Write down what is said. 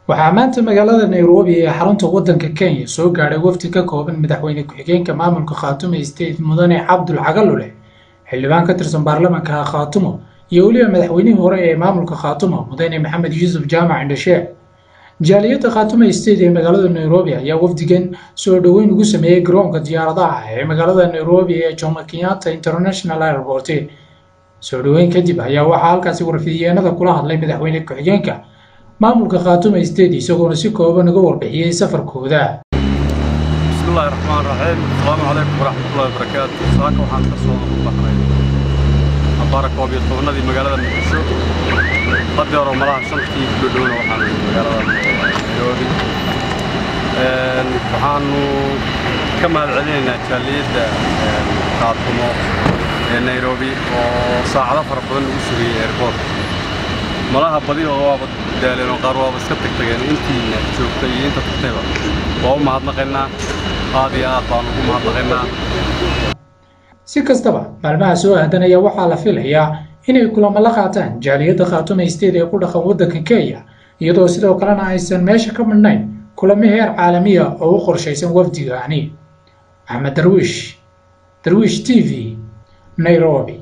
Waxaa maanta magaalada Nairobi ee xarunta waddanka Kenya soo gaadhay wafdi ka kooban madaxweyne ku-xigeenka maamulka Khaatumo State Mudane Cabdul Cagalule, xildhibaan ka tirsan baarlamaanka Khaatumo, iyo weliba madaxweynihii hore ee maamulka Khaatumo Mudane Maxamed Yuusuf Jaamac Indhasheer. Jaaliyadda Khaatumo State ee magaalada Nairobi ayaa wafdigan soo dhoweyn ugu sameeyey garoonka diyaaradaha ee magaalada Nairobi ee Jomo Kenyatta International Airport. Soo dhoweyn kadib ayaa waxaa halkaasi warfidiyeenada kula hadlay madaxweyne ku-xigeenka maamulka Khaatumo State, isagoona si kooban uga warbixiyey safarkooda. Bismillahi raxmaan raxiim, asalaamu calaykum waraxmatullahi wabarakaatu. Saaka waxaan ka soo baxnay abbaara 11-adii magaalada Muqdisho, hadeeroo malaha 5tii ku dhowna waxaan magaalada Nairobi. Waxaanu ka mahad celinaynaa jaaliyadda Khaatumo ee Nairobi oo saacado fara badan lagu sugayey airport. Malaha badi oo waaba daaleen oo qaar waaba iska tagtageen, intiina joogtay iyo inta tagtayba waa u mahadnaqaynaa, aad iyo aad baan ugu mahadnaqaynaa. Si kastaba, maalmaha soo aadan ayaa waxaa la filayaa inay kulamo la qaataan jaaliyadda Khaatumo State ee ku dhaqan waddanka Kenya, iyadoo sidoo kalena aysan meesha ka madhnayn kulamo heer caalamiya oo u qorshaysan wafdigaani. Axmed Darwiish, Darwiish TV, Nairobi.